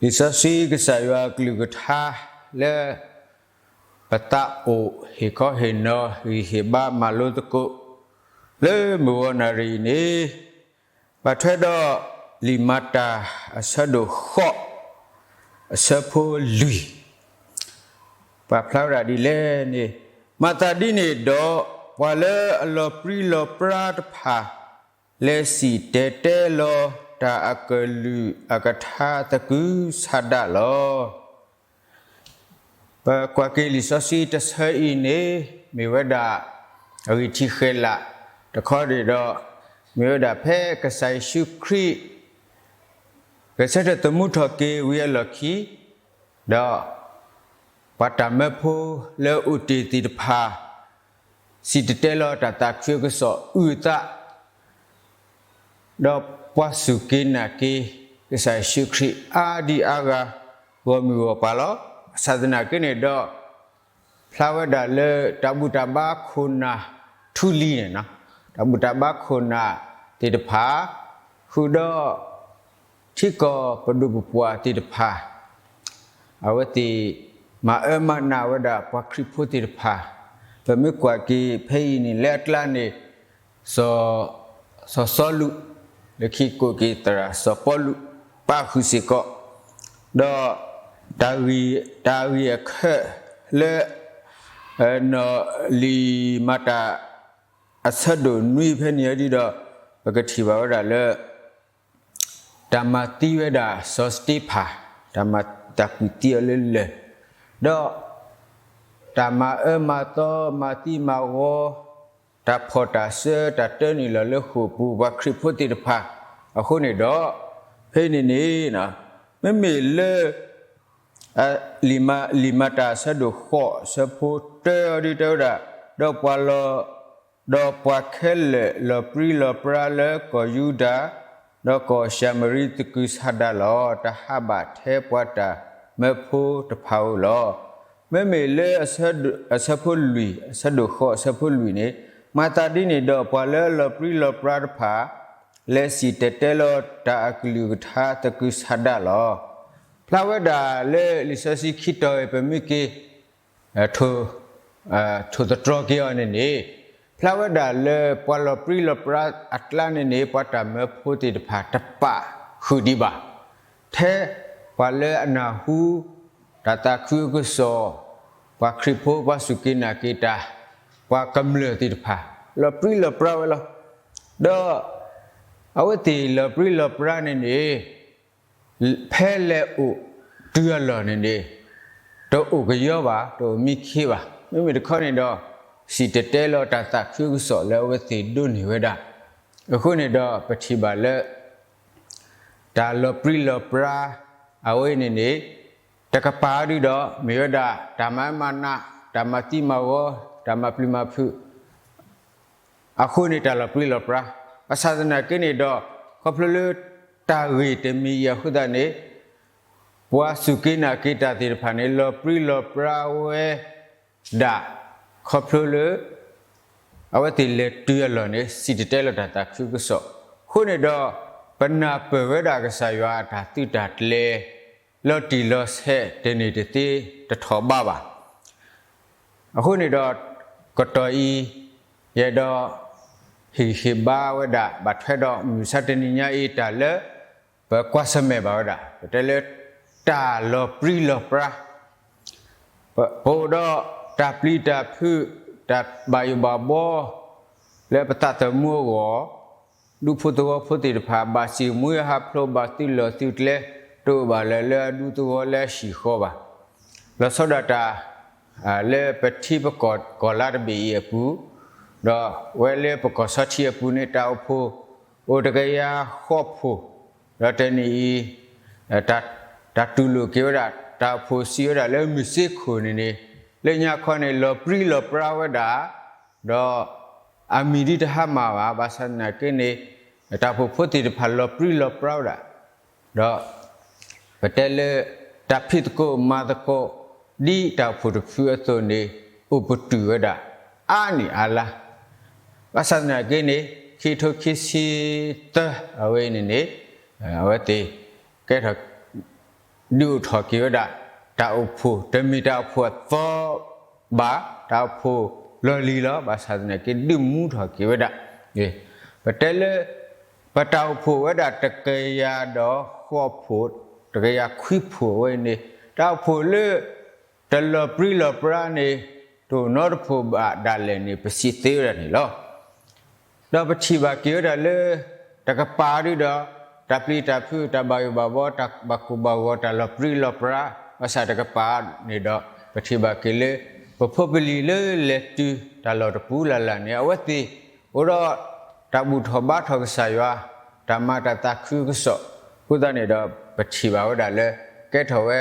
လံာ်စီဆှံကစၢ်ယွၤအကလုၢ်ကထါလၢ ပသးအိၣ်ဟ့ၣ်ခီဟ့ၣ်နီၤ ဟ့ၣ်ဂံၢ်ဟ့ၣ်ဘါမၤလိသကိး လၢမုၢ်ဂီၤနၣ်ရံၣ်အံၤန့ၣ် ဘၣ်ထွဲဒီးလံာ်မၤတၢ်အဆၢဒိၣ်ဃိး အဆၢဖိလွံၢ် ပာ်ဖျါဝဲဒၣ်ဒ်လဲၣ်န့ၣ်, မၤသးဒ်န့ၣ်ဒီး ပှၤလၢအလီၤပြံလီၤပြါတဖၣ် လဲၤစံၣ်တဲၤတဲလီၤတၢ်အကလုၢ်အကထါသကုၤဆးဒးလီၤ. ပကွၢ်က့ၤလံာ်စီဆှံတဆၢအံၤန့ၣ် မ့ၢ်ဝဲဒၣ် အဂံၢ်ထံးဃဲၤလးတခီန့ၣ်ဒီး မ့ၢ်ဝဲဒၣ်ဖဲကစၢ်ယ့ၣ်ၡူးခရံာ် ဂဲၤဆၢထၢၣ်သမူထီၣ်က့ၤဝံၤအလီၢ်ခံ ဒီး ပှၤတၢ်မၢဖိလၢအိၣ်တ့ၢ်သ့ၣ်တဖၣ် စံၣ်တဲၤတဲလီၤတၢ်သးခုကစီၣ်အုၣ်အသး ဒီးပှၤစူၢ်က့ၤနာ်က့ၤ ကစၢ်ယ့ၣ်ၡူးခရံာ်အါဒံအါဂၤ ဂီၢ်မုၢ်ဂီၢ်ပၤလီၤ. ဘၣ်ဆၣ်သနာ်က့န့ၣ်ဒီး ဖျါဝဲဒၣ်လၢတၢ်ဘူၣ်တၢ်ဘါခိၣ်နၢ်ထူလံၤန့ၣ်, တၢ်ဘူၣ်တၢ်ဘါခိၣ်နၢ်သ့ၣ်တဖၣ် ဃုာ်ဒီး ထံကီၢ်ပဒိၣ်ပပှၢ်သ့ၣ်တဖၣ် အဝဲသ့ၣ်မၤအၢမၤနးဝဲဒၣ်ပှၤခရံာ်ဖိသ့ၣ်တဖၣ်, ပမ့ၢ်ကွၢ်က့ၤဖဲအံၤန့ၣ် လၢအကျါန့ၣ် စီၤစီလူး လၢခံကိးက့ၤသရၣ်စီၤပီလူး ပၣ်ဃုာ်စ့ၢ်ကီး, ဒီး တၢ်ဂ့ၢ်အခၢလၢ လံာ်မၤတၢ် အဆၢဒိၣ်နွံဖဲန့ၣ်အဒုဒီး ပကထံၣ်ဘၣ်ဝဲဒၣ်လၢ တၢ်မၤသံဝဲဒၣ်စီၤစတ့ဖၣ်, တၢ်မၤတၢ်ကွံာ်သံအီၤလၢလၢၢ်, ဒီး တၢ်မၤအၢမၤသီမၤသံမၤဂီၤ, တၢ်ဖီၣ်တၢ်စၢတၢ်တၢနုာ်လီၤလၢဃိာ်ပူၤပှၤခရံာ်ဖိသ့ၣ်တဖၣ်အဃိန့ၣ်ဒီး ဖဲအံၤန့ၣ်န့ၣ် မ့မ့ၢ်လၢ လံာ်မၤတၢ်အဆၢဒိၣ်ဃိး အဆၢဖိတၢအီၤဒ်တဲဝဲဒၣ်, ဒီးပှၤလီၤ, ဒီးပှၤခဲလၢာ်လီၤပြံလီၤပြါလၢကီၢ်ယူဒၤ, ဒီးကီၢ်ၡၤမရံသကုၤဆးဒးလီၤ. တဟးဘၣ်ထဲပှၤတၢ်မၢဖိတဖၣ်ဧိၤလီၤ. မ့မ့ၢ်လၢ အဆၢဖိလွံၢ်, အဆၢဒိၣ်ဃိး အဆၢဖိလွံၢ်န့ၣ်, မၤသးဒ်န့ၣ်ဒီး ပှၤလၢအလီၤပြံလီၤပြါတဖၣ် လဲၤစံၣ်တဲၤတဲလီၤတၢ်အကလုၢ်ကထါသကုၤဆးဒးလီၤ. ဖျါဝဲဒၣ်လၢလံာ်စီဆှံခံတီၤအံၤ ပမ့ၢ်က့ၤ ထိၣ်သတြီၤက့ၤအီၤန့ၣ်န့ၣ်, ဖျါဝဲဒၣ်လၢပှၤလီၤပြံလီၤပြါအကျါန့ၣ်န့ၣ် ပှၤတၢ်မၢဖိသ့ၣ်တဖၣ်တပာ်ဃုာ်ဒံးဘၣ်, ထဲပှၤလၢအနၢ်ဟူ တၢ်သးခုအကစီၣ်, ပှၤခရံာ်ဖိပှၤစူၢ်က့ၤနာ်က့ၤတၢ်, ပှၤကမျၢၢ်သ့ၣ်တဖၣ် လီၤပြံလီၤပြါဝဲလီၤ. ဒီး အဝဲသ့ၣ်လီၤပြံလီၤပြါန့ၣ်န့ၣ် ဖဲလဲၤအိၣ်တုၤအလီၢ်န့ၣ်န့ၣ် တအိၣ်ကယီဘၣ်, တအိၣ်မံခ့ဘၣ်. မ့မ့ၢ်တခီန့ၣ်ဒီး စံၣ်တဲၤတဲလီၤတၢ်သးခုကစီၣ်လၢအဝဲသ့ၣ်ဒိးန့ၢ်ဝဲဒၣ်. အဃိန့ၣ်ဒီး ပထံၣ်ဘၣ်လၢ တၢ်လီၤပြံလီၤပြါ အဝဲအံၤန့ၣ်န့ၣ် တကပၤဒုဒီး မ့ၢ်ဝဲဒၣ် တၢ်မၤအၢမၤနး, တၢ်မၤသံမၤဂီၤ, တၢ်မၤပျံၤမၤဖုး အဃိန့ၣ် တၢ်လီၤပြံလီၤပြါ. ဘၣ်ဆၣ်သနာ်က့န့ၣ်ဒီး ခီဖျိလၢတၢ်ဂ့ၢ်တမံၤအံၤအဃိသတးန့ၣ် ပှၤစူၢ်က့ၤနာ်က့ၤတၢ်သ့ၣ်တဖၣ်န့ၣ် လီၤပြံလီၤပြါဝဲဒၣ် ခီဖျိလၢ အဝဲသ့ၣ်လဲၤတုၤအလီၢ်န့ၣ် စံၣ်တဲၤတဲလီၤတၢ်သးခုကစီၣ်. အဃိန့ၣ်ဒီး ပနၢ်ပၢၢ်ဝဲဒၣ်ကစၢ်ယွၤအတၢ်သုးတၢ်ကျဲၤ လီၤတံၢ်လီၤဆဲးတန့ၢ်တသ့တထီၣ်ဘးဘၣ်. အဃိန့ၣ်ဒီး ကတီၢ်အံၤ ယအဲၣ်ဒိး ဟ့ၣ်ဂံၢ်ဟ့ၣ်ဘါဝဲဒၣ် ဘၣ်ထွဲဒီးမုၢ်မဆါတနံၤညါအံၤ တၢ်လၢ ပကွၢ်ဆၢၣ်မဲာ်ဘၣ်ဝဲဒၣ် ပတဲလၢ တၢ်လီၤပြံလီၤပြါ ပအိၣ်ဒီးတၢ်ပျံၤတၢ်ဖုး တၢ်ဘၣ်ယိၣ်ဘၣ်ဘှီ လၢပသးသမူအဂီၢ်, ဒူဖိသဝီဖိသ့ၣ်တဖၣ် ဘၣ်စံၣ်မှံဟးဖျိး ဘၣ်သုးလီၢ်သုးကျဲ တအိၣ်ဘၣ်လၢၤလၢအဒူသဝီလၢအဟံၣ်ဃီဘၣ်. လီၤဆီဒၣ်တၢ် လၢပထံပကီၢ်ကီၢ်လါတဘ့ၣ်အံၤအပူၤ, ဒီးဝဲလၢပကီၢ်ဆီထံးအပူၤန့ၣ် တၢ်အိၣ်ဖှိၣ် အိၣ်တကယၤဃိးဖှိၣ်, ဒီးတနံၤအံၤ တၢ်တူၢ်လိာ်က့ၤဝဲဒၣ် တၢ်အိၣ်ဖှိၣ်စံးဝဲဒၣ်လၢမ့ၢ်စ့ခိၣ်န့ၣ်န့ၣ် လၢညါခီန့ၣ် လီၤပြံလီၤပြါဝဲဒၣ်, ဒီးအမံၤဒ်တဟါမၢ်ဘၣ်, ဘၣ်ဆၣ်သနာ်က့န့ၣ် တၢ်အိၣ်ဖှိၣ်ဖိသ့ၣ်တဖၣ်လီၤပြံလီၤပြါဝဲဒၣ်, ဒီး ပတဲလၢ တၢ်ဖံးသကိးမၤသကိး ဒ်တၢ်အိၣ်ဖှိၣ်တဖုအသိးန့ၣ် အိၣ်ပတုာ်ဝဲဒၣ် အါနံၣ်အါလါ, ဘၣ်ဆၣ်သနာ်က့န့ၣ် ခံကထိခံဆံသၢ အဝဲအံၤန့ၣ်န့ၣ် အဝဲသ့ၣ် ကဲထီၣ် ဒုးအိၣ်ထီၣ်က့ၤဝဲဒၣ် တၢ်အိၣ်ဖှိၣ် တမ့ၢ်တၢ်အိၣ်ဖှိၣ်အသီဘၣ်, တၢ်အိၣ်ဖှိၣ်လီၢ်လံၤလီၤ. ဘၣ်ဆၣ်သနာ်က့ ဒုးမူထီၣ်က့ၤဝဲဒၣ်, ပတဲလၢ ပတၢ်အိၣ်ဖှိၣ်ဝဲဒၣ်တကယၤဒီးဃိးဖှိၣ်, တကယၤခွံဖှိၣ်ဝဲန့ၣ်, တၢ်အိၣ်ဖှိၣ်လၢ တလီၤပြံလီၤပြါန့ၣ် တအိၣ်နီတဖှိၣ်ဘၣ်ဒၣ်လဲာ်န့ၣ် ပစံးသ့ဝဲဒၣ်န့ၣ်လီၤ. ဒီးပထံၣ်ဘၣ်က့ၤဝဲဒၣ်လၢ တကပၤဒုဒီး တၢ်ပျံၤတၢ်ဖုး တၢ်ဘၣ်ယိၣ်ဘၣ်ဘီ တၢ်ဘၣ်ကိၢ်ဘၣ်ဂီၤ တၢ်လီၤပြံလီၤပြါ ဘၣ်ဆၣ်တကပၤန့ၣ်ဒီး ပထံၣ်ဘၣ်က့ၤလၢ ပဖိပလံၤလၢလဲၤတုၤတၢ်လီၢ်တပူၤလၢ်လၢ်န့ၣ် အဝဲသ့ၣ် အိၣ်ဒီးတၢ်ဘူၣ်ထီၣ်ဘါထီၣ်ကစၢ်ယွၤ, တၢ်မၤတၢ်သးခုကစီၣ်, အဃိသတးန့ၣ်ဒီး ပထံၣ်ဘၣ်ဝဲဒၣ်လၢ ကဲထီၣ်ဝဲ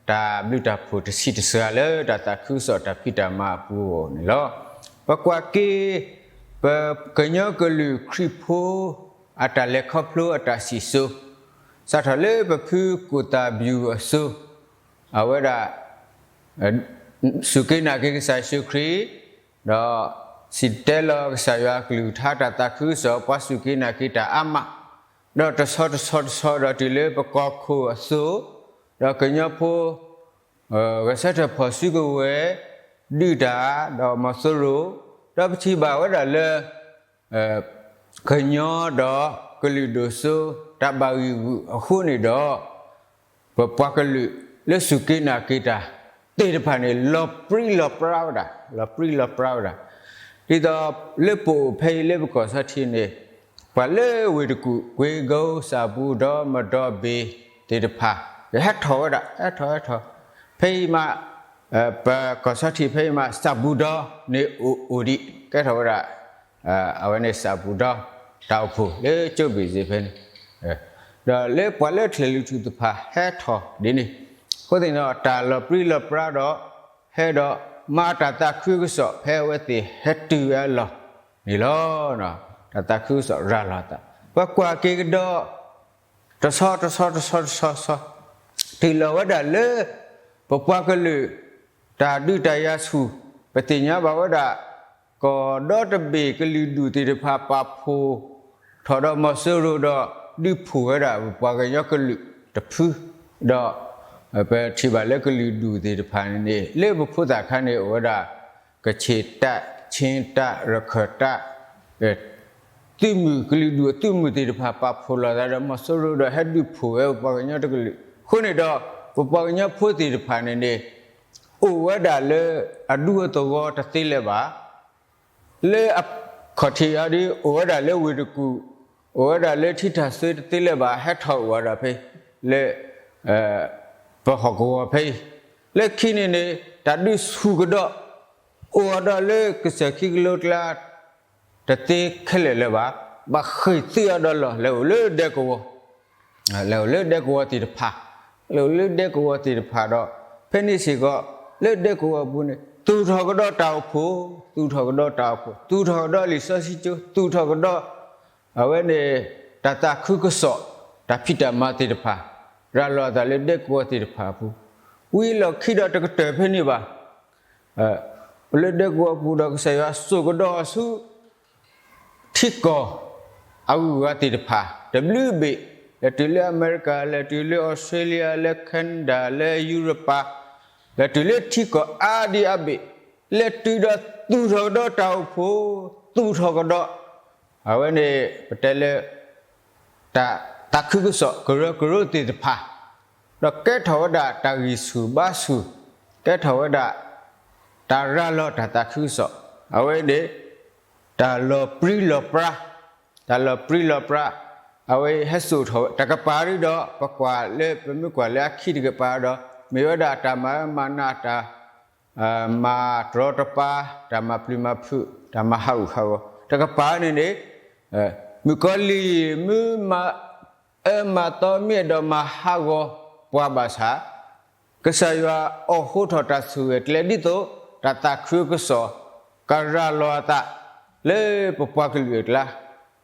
တၢ်ဘျုးတၢ်ဖှိၣ်တဆံးတစှၤလၢ တၢ်သးခုကစီၣ်တၢ်ဖံးတၢ်မၤအပူၤအဂီၢ်န့ၣ်လီၤ. ပကွၢ်က့ၤ ပကညီကလုာ်ခရံာ်ဖိ အတၢ်လဲၤခီဖျိအတၢ်စံၣ်စိၤ, စးထီၣ်လၢပဖုကိၣ်သၣ်ဘျူးအစိၤ, အဝဲဒၣ် စူၢ်က့ၤနာ်က့ၤကစၢ်ယ့ၣ်ၡူးခရံာ်, ဒီးစံၣ်တဲၤတဲလီၤကစၢ်ယွၤအကလုၢ်ကထါတၢ်သးခုကစီၣ် ပှၤစူၢ်က့ၤနာ်က့ၤတၢ်အါမး, ဒီးတဆီတဆီတဆီဒီးတုၤလၢပကီၢ်ခိၣ်အစိၤ, ဒီးကညီဖိ ဂဲၤဆၢထၢၣ်ဖီၣ်စုကဝဲၤ ဒုးတၢ် ဒီးမီၤစိရိၤ, ဒီးပထံၣ်ဘၣ်ဝဲဒၣ်လၢ ကညီဒီးကလုာ်ဒိၣ်စိ တၢ်ဘၣ်ဂံၢ်ဂူာ်အဃိန့ၣ်ဒီး ပပှၤကလုာ်လၢစူၢ်က့ၤနာ်က့ၤတၢ်သ့ၣ်တဖၣ်န့ၣ် လီၤပြံလီၤပြါဝဲဒၣ်, လီၤပြံလီၤပြါဝဲဒၣ်. ဒ်သိးလၢပအိၣ်ဖဲအံၤလၢပကီၢ်စီထံန့ၣ် ပှၤလၢဝ့ၢ်တကူၣ် ကွ့ကိစၢ်ပူၤ ဒီမဒီဘ့ၣ်သ့ၣ်တဖၣ် ကဟဲထီၣ်ဝဲဒၣ် ဟဲထီၣ်ဟဲထီၣ်, ဖဲအံၤမး ပကီၢ်စီထံဖဲအံၤမး စၢ်ပူၤဒီန့ၣ်အိၣ်အိၣ်ဒံး ကဲထီၣ်ဝဲဒၣ် အဝဲန့ၣ်စၢ်ပူၤဒီ တၢ်အိၣ်ဖှိၣ်လၢကၠိဘ့ၣ်စ့ၣ်ဖဲန့ၣ်, ဒီးလၢပှၤလၢချ့ၣ်လုၢ်ထူၣ်တဖၣ်ဟဲထီၣ်ဒ်န့ၣ်, အဃိသတးန့ၣ်ဒီး တၢ်လီၤပြံလီၤပြါဒီး ဟဲဒီးမၤတၢ်သးခုကစီၣ် ဖဲအဝဲသ့ၣ်ဟဲတုၤဝဲအလီၢ်န့ၣ်လီၤ. တၢ်သးခုကစီၣ်ရၤလီၤအသး ပကွၢ်က့ၤကဒီး တဆီတဆီတဆီတဆီဆီ တုၤလီၤဝဲဒၣ်လၢ ပပှၤကလုာ် တၢ်ဒုးတၢ်ယၤဆူၣ် ပသ့ၣ်ညါဘၣ်ဝဲဒၣ် ကီၢ်ဒီတဘ့ၣ်ကလုာ်ဒူၣ်သ့ၣ်တဖၣ်ပာ်ဖှိၣ်ထီၣ်ဒီးမီၤစိရိၤဒီး ဒုးဖှိၣ်ဝဲဒၣ်ပပှၤကညီကလုာ်တဖု, ဒီး ပထံၣ်ဘၣ်လၢကလုာ်ဒူၣ်သ့ၣ်တဖၣ်န့ၣ် လၢပဖိသၣ်ခါန့ၣ်အိၣ်ဝဲဒၣ် ကခ့ၣ်တၢး ခ့တၢး ရခၢၣ်တၢး သုးမုၢ်ကလုာ်ဒူၣ်အသုးမုၢ်သ့ၣ်တဖၣ် ပာ်ဖှိၣ်လိာ်သးဒီးမီၤစိရိၤဒီးဟဲဒုးဖှိၣ်ဝဲပပှၤကညီတကလုာ်အဃိန့ၣ်ဒီး ပပှၤကညီဖိသ့ၣ်တဖၣ်န့ၣ်န့ၣ် အိၣ်ဝဲဒၣ်လၢအဒူအသဝီတသ့လၢၤဘၣ်, လၢအခီၣ်ထံးအံၤဒ် အိၣ်ဝဲဒၣ်လၢဝ့ၢ်တကူၣ်, အိၣ်ဝဲဒၣ်လၢထံထၣ်စွ့တသ့လၢၤဘၣ် ဟဲထီၣ်အိၣ်ဝဲဒၣ်ဖဲ လၢ ပဟီၣ်ကဝီၤဖဲအံၤ, လၢခံန့ၣ်န့ၣ် တၢ်ဒုးဆူၣ်ကဒီး အိၣ်အဒီးလၢကစၢၢ်ခံကလိကျါ တသ့ခဲလၢာ်လၢၤဘၣ်, ဘၣ်ဃ့ၢ်သုးအဒီးလီၢ် လဲၤအိၣ်လၢဒဲကဝီၤ, လဲၤအိၣ်လၢဒဲကဝီၤသ့ၣ်တဖၣ်, လဲၤအိၣ်လၢဒဲကဝီၤသ့ၣ်တဖၣ်ဒီး ဖဲန့ၣ်စ့ၢ်ကီး လၢဒဲကဝီၤအပူၤန့ၣ် သူၣ်ထီၣ်ကဒီးတၢ်အိၣ်ဖှိၣ်, သူၣ်ထီၣ်ကဒီးတၢ်အိၣ်ဖှိၣ်, သူၣ်ထီၣ်ကဒီးလံာ်စီဆှံကၠိ, သူၣ်ထီၣ်ကဒီး အဝဲန့ၣ် တၢ်သးခုကစီၣ်, တၢ်ဖံးတၢ်မၤသ့ၣ်တဖၣ် ရၤလီၤအသးလၢဒဲကဝီၤသ့ၣ်တဖၣ်အပူၤ, ဝံၤလီၢ်ခံဒီးတကတၢၢ်ဖဲန့ၣ်ဘၣ်, လၢဒဲကဝီၤအပူၤဒီးကစၢ်ယွၤစိာ်ကဒီးအီၤဆူ ထံကီၢ် အဂုၤအဂၤသ့ၣ်တဖၣ် တဘျုးဘ့ၣ်, လဲၤတုၤလၢအမဲရကၤ, လဲၤတုၤလၢအီစထြ့လယါ, လၢ Canada, လၢယူရပၤ, လဲၤတုၤလၢထံကီၢ်အါဒံအါဘ့ၣ်, လဲၤတုၤဒီးသူၣ်ထီၣ်ကဒီးတၢ်အိၣ်ဖှိၣ်, သူၣ်ထီၣ်ကဒီး အဝဲန့ၣ် ပတဲလၢ တၢ်သးခုကစီၣ်ကရၢကရိသ့ၣ်တဖၣ်, ဒီးကဲထီၣ်ဝဲဒၣ်တၢ်ဂံၢ်ဆူၣ်ဘါဆူၣ်, ကဲထီၣ်ဝဲဒၣ် တၢ်ရၤလီၤတၢ်သးခုကစီၣ်, အဝဲန့ၣ် တၢ်လီၤပြံလီၤပြါ, တၢ်လီၤပြံလီၤပြါ, အဝဲဟဲစိာ်ထီၣ်ဝဲ တကပၤဒ်ဒီး ပကွၢ်လၢ ပမ့ၢ်ကွၢ်လၢအခံတကပၤဒီး မ့ၢ်ဝဲဒၣ်တၢ်မၤအၢမၤနး တၢ် မၤတရီတပါ, တၢ်မၤပျံၤမၤဖုး, တၢ်မၤဟးဂူာ်ဟးဂီၤ, တကပၤန့ၣ်န့ၣ် မုၣ်ကီၤလံၢ် မ့ၢ်မၤအၢမၤသီ မ့ၢ်အဲၣ်ဒိးမၤဟးဂီၤပှၤဘၣ်ဆၣ် ကစၢ်ယွၤအိးထီၣ်တၢ်ဆိၣ်ဂ့ၤအကျဲ ဒ်သိးတၢ်သးခုကစီၣ် ကရၤလီၤအသး လၢပပှၤကလုာ်အကျါ,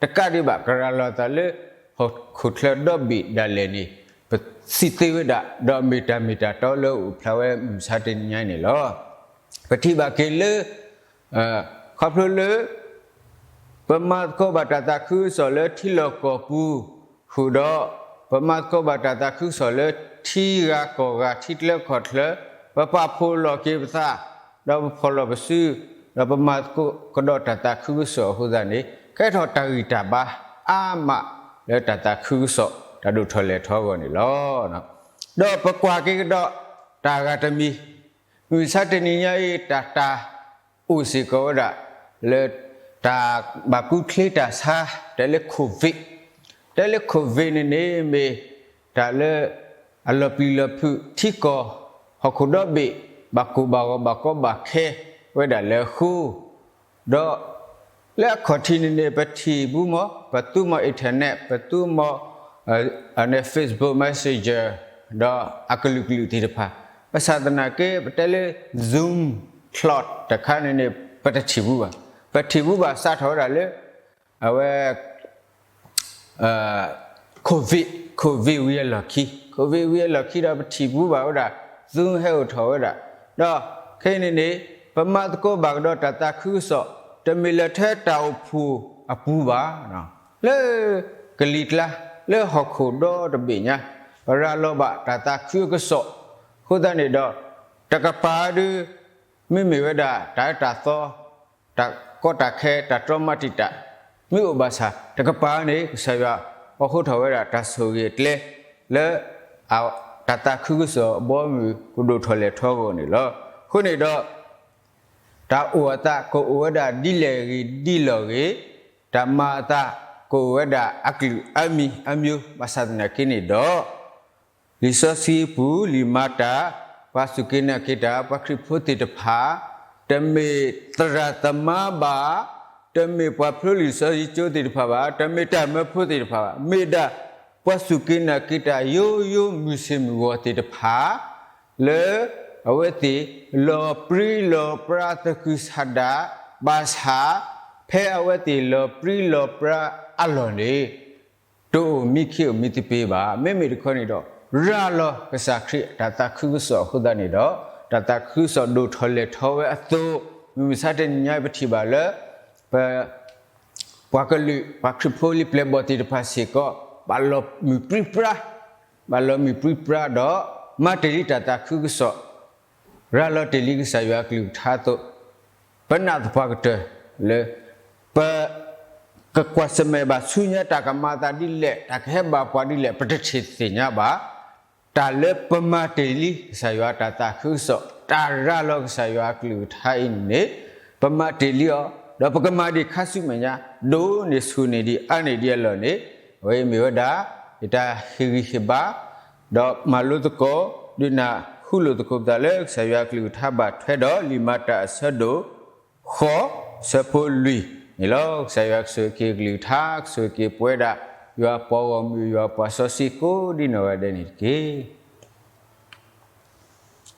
တကးဒံးဘၣ် ကရၤလီၤအသးလၢ ဟီၣ်ခိၣ်ချၢဒီဘ့ၣ်ဒၣ်လဲာ်န့ၣ် ပစံးသ့ဝဲဒၣ် ဒီးမ့ၢ်တၢ်မ့ၢ်တၢ်တီလၢအိၣ်ဖျါဝဲမုၢ်မဆါတနံၤညါန့ၣ်လီၤ. ပထံၣ်ဘၣ်က့ၤလၢ ခီဖျိလၢ ပမၤသကိးဘၣ်တၢ်သးခုကစီၣ်လၢထံလီၢ်ကီၢ်ပူၤ ဃုာ်ဒီး ပမၤသကိးဘၣ်တၢ်သးခုကစီၣ်လၢထံဂၤကီၢ်ဂၤ ထံချၢကီၢ်ချၢ, ပပာ်ဖှိၣ်လီၤက့ၤပသး, ဒီးပဖီၣ်လီၤပစု, ဒီးပမၤသကိးကဒီးတၢ်သးခုကစီၣ်အဃိသတးန့ၣ် ကဲထီၣ်တၢ်ဂံၢ်တၢ်ဘါအါမးလၢတၢ်သးခုကစီၣ် တၢ်ဒိၣ်ထီၣ်လဲၢ်ထီၣ်အဂီၢ်န့ၣ်လီၤ. ဒီးပကွၢ်က့ၤကဒီးတၢ်ဂၤတမံၤ, မုၢ်မဆါတနံၤညါအံၤ တၢ်တၢ်အိၣ်စ့ၢ်ကီးဝဲဒၣ် လၢတၢ်ဘၣ်ကူချ့တၢ်ဆါ တဲလၢ COVID, တဲလၢ COVID န့ၣ်န့ၣ် မ့ၢ်တၢ်လၢအလီၤပျံၤလီၤဖုး ထံကီၢ်ဟီၣ်ခိၣ်ဒီဘ့ၣ် ဘၣ်ကိၢ်ဘၣ်ဂီၤဘၣ်ကီဘၣ်ခဲဝဲဒၣ်လၢအဃိ ဒီးလၢအခီၣ်ထံးန့ၣ်န့ၣ် ပထံၣ်ဘူးမး ပသူမီၤ internet, ပသူမီၤ Facebook Messenger ဒီးအကလုာ်ကလုာ်သ့ၣ်တဖၣ်, ဘၣ်ဆၣ်သနာ်က့ ပတဲလၢ Zoom call တခါန့ၣ်န့ၣ် ပတထံၣ်ဘူးဘၣ်. ပထံၣ်ဘူးဘၣ်စးထီၣ်ဝဲဒၣ်လၢ အဝဲ COVID, COVID ဝံၤအလီၢ်ခံ, COVID ဝံၤအလီၢ်ခံဒီး ပထံၣ်ဘူးဘၣ်ဝဲဒၣ် Zoom ဟဲအိၣ်ထီၣ်ဝဲဒၣ်, ဒီးခဲအံၤန့ၣ်န့ၣ် ပမၤသကိးဘၣ်ကဒီးတၢ်သးခုကစီၣ် တမ့ၢ်လၢထဲတၢ်အိၣ်ဖှိၣ်အပူၤဘၣ်, လၢကလံၤကျါ လၢဟီၣ်ခိၣ်ဒီတဘ့ၣ်ညါ ပရၤလီၤဘၣ်တၢ်သးခုအကစီၣ်, အဃိသတးန့ၣ်ဒီး တကပၤဒု မ့မ့ၢ်ဝဲဒၣ်တၢ်အၢတၢ်သီ တၢ်ကီတၢ်ခဲ တၢ်တြီမၤတံာ်တာ် မ့ၢ်အိၣ်ဘၣ်ဆၣ် တကပၤန့ၣ် ကစၢ်ယွၤအိးထီၣ်ဝဲဒၣ်တၢ်ဆိၣ်ဂ့ၤအကျဲ လၢ တၢ်သးခုကစီၣ်အဘီအမုၢ် ကဒိၣ်ထီၣ်လဲၢ်ထီၣ်အဂီၢ်န့ၣ်လီၤ. အဃိန့ၣ်ဒီး တၢ်အိၣ်အသးကအိၣ်ဝဲဒၣ်ဒ်လဲၣ်ဂ့ၤဒ်လဲၣ်ဂ့ၤ, တၢ်မၤအသးကအိၣ်ဝဲဒၣ်အကလုာ်အါမံၤအါမျိုး ဘၣ်ဆၣ်သနာ်က့န့ၣ်ဒီး လံာ်စီဆှံအပူၤ လံာ်မၤတၢ် ပှၤစူၢ်က့ၤနာ်က့ၤတၢ် ပှၤခရံာ်ဖိသ့ၣ်တဖၣ် တမ့ၢ်သရၣ်သမါဘၣ်, တမ့ၢ်ပှၤဖျိလံာ်စီဆှံကၠိသ့ၣ်တဖၣ်ဘၣ်, တမ့ၢ်တၢ်မၢဖိသ့ၣ်တဖၣ်ဘၣ်, မ့ၢ်ဒၣ် ပှၤစူၢ်က့ၤနာ်က့ၤတၢ် ယိယိမုၢ်ဆ့ၣ်မုၢ်ဂီၤသ့ၣ်တဖၣ် လၢအဝဲသ့ၣ် လီၤပြံလီၤပြါသကုၤဆးဒး ဘၣ်ဆၣ် ဖဲအဝဲသ့ၣ်လီၤပြံလီၤပြါအလီၢ်န့ၣ် တအိၣ်မံခ့အိၣ်မံသပ့ၤဘၣ်. မ့မ့ၢ်တခီန့ၣ်ဒီး ရၤလီၤကစၢ်ခရံာ်အတၢ်သးခုကစီၣ်အဃိသတးန့ၣ်ဒီး တၢ်သးခုကစီၣ်ဒိၣ်ထီၣ်လဲၢ်ထီၣ်ဝဲအသိး မုၢ်မဆါတနံၤညါပထံၣ်ဘၣ်လၢ ပ ပှၤကလုာ် ပှၤခရံာ်ဖိလံၤပျဲၢ်ဘီၣ်သ့ၣ်တဖၣ်စ့ၢ်ကီး ဘၣ်လီၤမုၢ်ပြံပြါ, ဘၣ်လီၤမုၢ်ပြံပြါဒီး မၤတ့ၢ်လံတၢ်သးခုကစီၣ်, ရၤလီၤတ့ၢ်လံကစၢ်ယွၤအကလုၢ်ကထါအသိး, ပနာ်သပှၢ်ကတၢၢ်လၢ ပ ကကွၢ်ဆၢၣ်မဲာ်ဘၣ်ဆူညါ တၢ်ကမၤသးဒ်လဲၣ်, တၢ်ကဟဲဘၣ်ပှၤဒ်လဲၣ် ပတထံၣ်သ့ၣ်ညါဘၣ်. တၢ်လၢပမၤတ့ၢ်လံကစၢ်ယွၤတၢ်သးခုကစီၣ်, တၢ်ရၤလီၤကစၢ်ယွၤအကလုၢ်ကထါအံၤန့ၣ် ပမၤတ့ၢ်လံအီၤ, ဒီးပကမၤဒံးခါဆူမဲာ်ညါ, ဒိၣ်န့ၢ်ဆူၣ်န့ၢ်ဒံးအါန့ၢ်ဒံးအလီၢ်န့ၣ် အဝဲအံၤမ့ၢ်ဝဲဒၣ် ယတၢ်ဟ့ၣ်ဂံၢ်ဟ့ၣ်ဘါ, ဒီးမၤလိသကိး ဒုးနၢ်ဟူလိာ်သကိးပသးလၢ ကစၢ်ယွၤအကလုၢ်ကထါဘၣ်ထွဲဒီး လံာ်မၤတၢ်အဆၢဒိၣ် ဃိး ဆၢဖိလွံၢ်န့ၣ်လီၤ. ကစၢ်ယွၤကဆိၣ်ဂ့ၤက့ၤအကလုၢ်ကထါ, ကဆိၣ်ဂ့ၤက့ၤပဝဲဒၣ် ယွၤပှၤဂီၢ်မုၢ် ယွၤပှၤစီဆှံကိးဒ်နီၢ်ဂၤဒဲးန့ၣ်တက့ၢ်.